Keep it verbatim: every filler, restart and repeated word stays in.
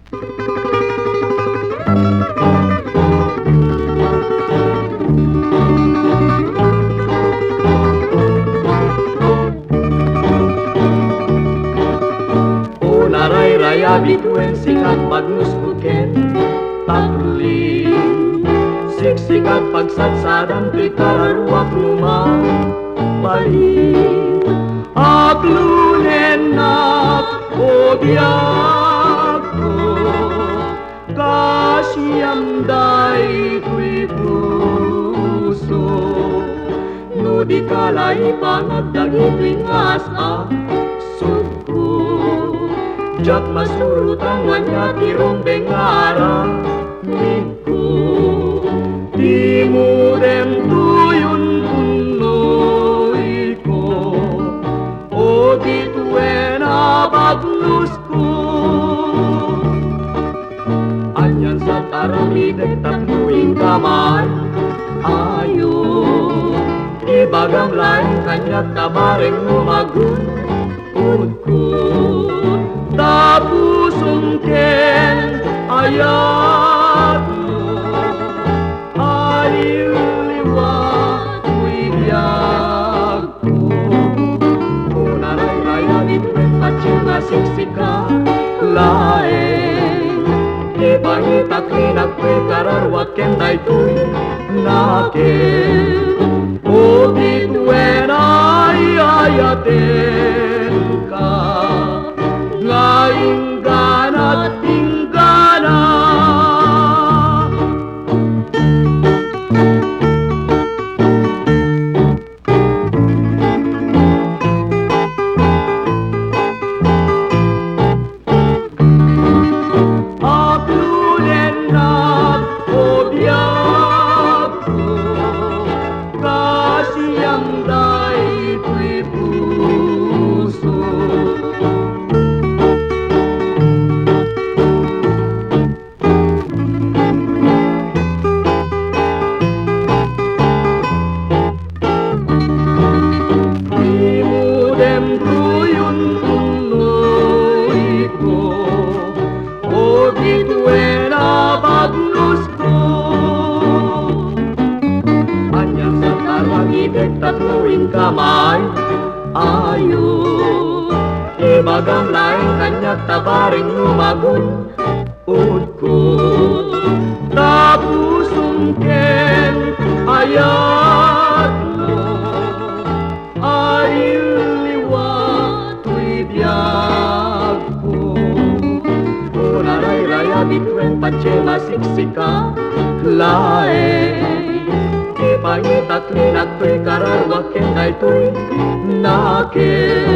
O narayrayaw, bituen sikak pagnuskot ken takli. Siksikak pagsatsadan ti kararuak no mabali. Aklonennak, o biagko, kasiam daytoy puso. No dika la ipangat dagitoy nga as-asupko, diak masurotan no ania ti rumbeng nga aramidko. Timudem toy untunnoyko, o bituen a bagnosko. Anian sa taramidek tapno inka maayo. Ibagam laeng kaniak ta bareng no magun-odko. Ta pusom ken ayatmo, aliw-liwa toy biag. O narayrayaw, bituen patien a siksika laeng. Ipangitak ni nagtoy kararuak ken daytoy nakem. O bituen a ayatenka nga inggana, inggana. Aklonennak, o biagko, kasiam daytoy puso. Timudem toy untunnoyko, o bituen a bagnosko. Anian sa taramidek tapno inka maayo. Ibagam laeng kaniak ta bareng no magun-odko. Ta pusom ken ayatmo, aliw-liwa toy biagko. O narayrayaw, bituen patien a siksika laeng. Ipangitak ni nagtoy kararuak ken daytoy nakem.